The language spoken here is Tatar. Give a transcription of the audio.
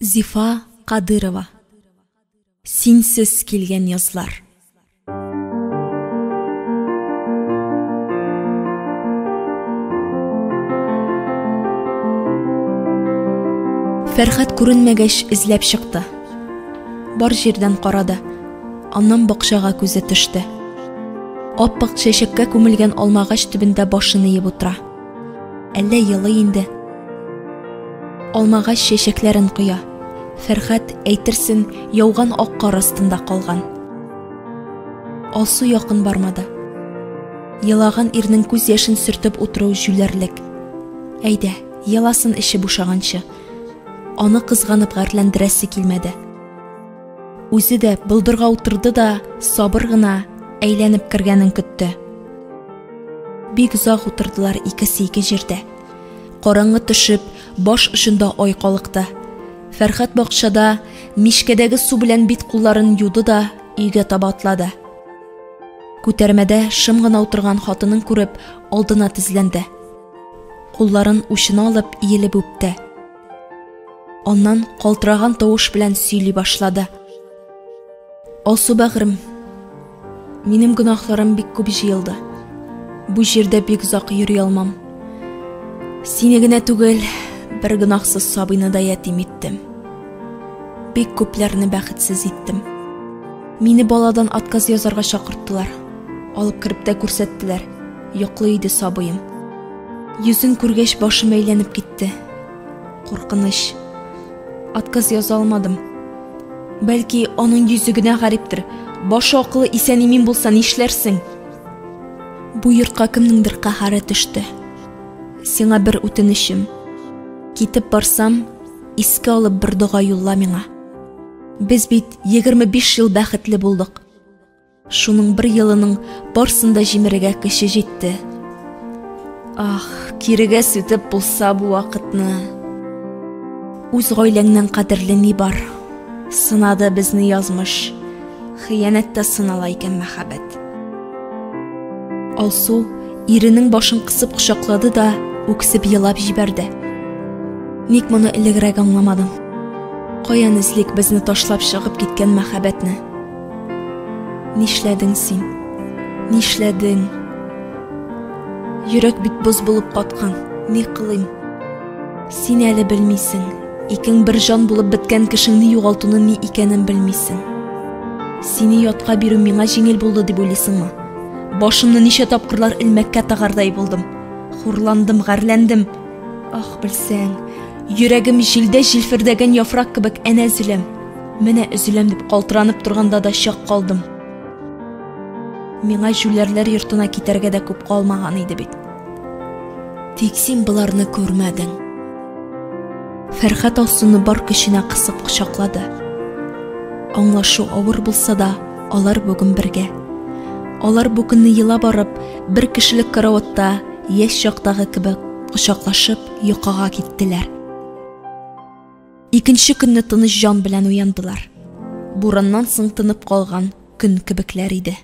Зифа Кадырова. Синсез килгән язлар. Фәрхәт күренмәгәч, эзләп чыкты. Бар җирдән карады. Аннан бакчага күзе төште. Аппак чәчәккә күмелгән алмагач төбендә башын иеп утыра. Әллә елый инде. Алмагач чәчәкләрен коя. Фәрхәт, әйтерсен, яуган ак кар астында калган. Алсу якын бармады. Елаган ирнең күз яшен сөртеп утыру җүләрлек. Әйдә, еласын эче бушаганчы. Аны кызганып гарьләндерәсе килмәде. Үзе дә болдырга утырды да, сабыр гына әйләнеп кергәнен көтте. Бик озак утырдылар икесе ике җирдә. Караңгы төшеп, баш очында ай калыкты. Фәрхәт бакчада мичкәдәге су белән бит кулларын юды да өйгә таба атлады. Күтәрмәдә шым гына утырган хатынын күреп, алдына тезләнде. Кулларын учына алып, иелеп үпте. Аннан калтыраган тавыш белән сөйли башлады. Алсу бәгърем, минем гөнаһларым бик күп җыелды. Бу җирдә бик озак йөри алмам. Сине генә түгел, бер гөнаһсыз сабыйны да ятим иттем. Бик күпләрне бәхетсез иттем. Мине баладан отказ язарга чакырттылар. Алып кереп тә күрсәттеләр. Йоклый иде сабыем. Йөзен күргәч башым әйләнеп китте. Куркыныч. Отказ яза алмадым. Бәлки, аның йөзе генә гариптер. Башы акылы исән-имин булса нишләрсең? Бу йортка кемнеңдер каһәре төште. Сиңа бер үтенечем. Китеп барсам, искә алып бер дога юлла миңа. Без бит 25 ел бәхетле булдык. Шуның бер елының барсын да җимерергә көче җитте. Ах, кирегә сүтеп булса бу вакытны. Үз гаиләңнән кадерле ни бар? Сынады безне язмыш. Хыянәт тә сынала икән мәхәббәт. Алсу иренең башын кысып кочаклады да үксеп елап җибәрде. Ник моны элегрәк аңламадың? Каян эзлик безне ташлап чыгып киткән мәхәббәтне? Нишләдең син? Нишләдең? Йөрәк бит боз булып каткан. Ни кылыйм? Син әле белмисең. Икең бер җан булып беткән кешеңне югалтуны ни икәнен белмисең. Сине ятка бирү миңа җиңел булды дип уйлыйсыңмы? Башымны ничә тапкырлар элмәккә тагардай булдым. Хурландым, гарьләндем. Ах, белсәң, йөрәгем җилдә җилфердәгән яфрак кебек әнә өзеләм. Менә өзеләм дип калтыранып торганда да чак калдым. Миңа җүләрләр йортына китәргә дә күп калмаган иде бит. Тик син боларны күрмәдең. Фәрхәт Алсуны бар көченә кысып кочаклады. Аңлашу авыр булса да, алар бүген бергә. Алар бу көнне елап барып, бер кешелек караватта яшь чактагы кебек кочаклашып йокыга киттеләр. Икенче көнне тыныч җан белән уяндылар. Бураннан соң тынып калган көн кебекләр иде.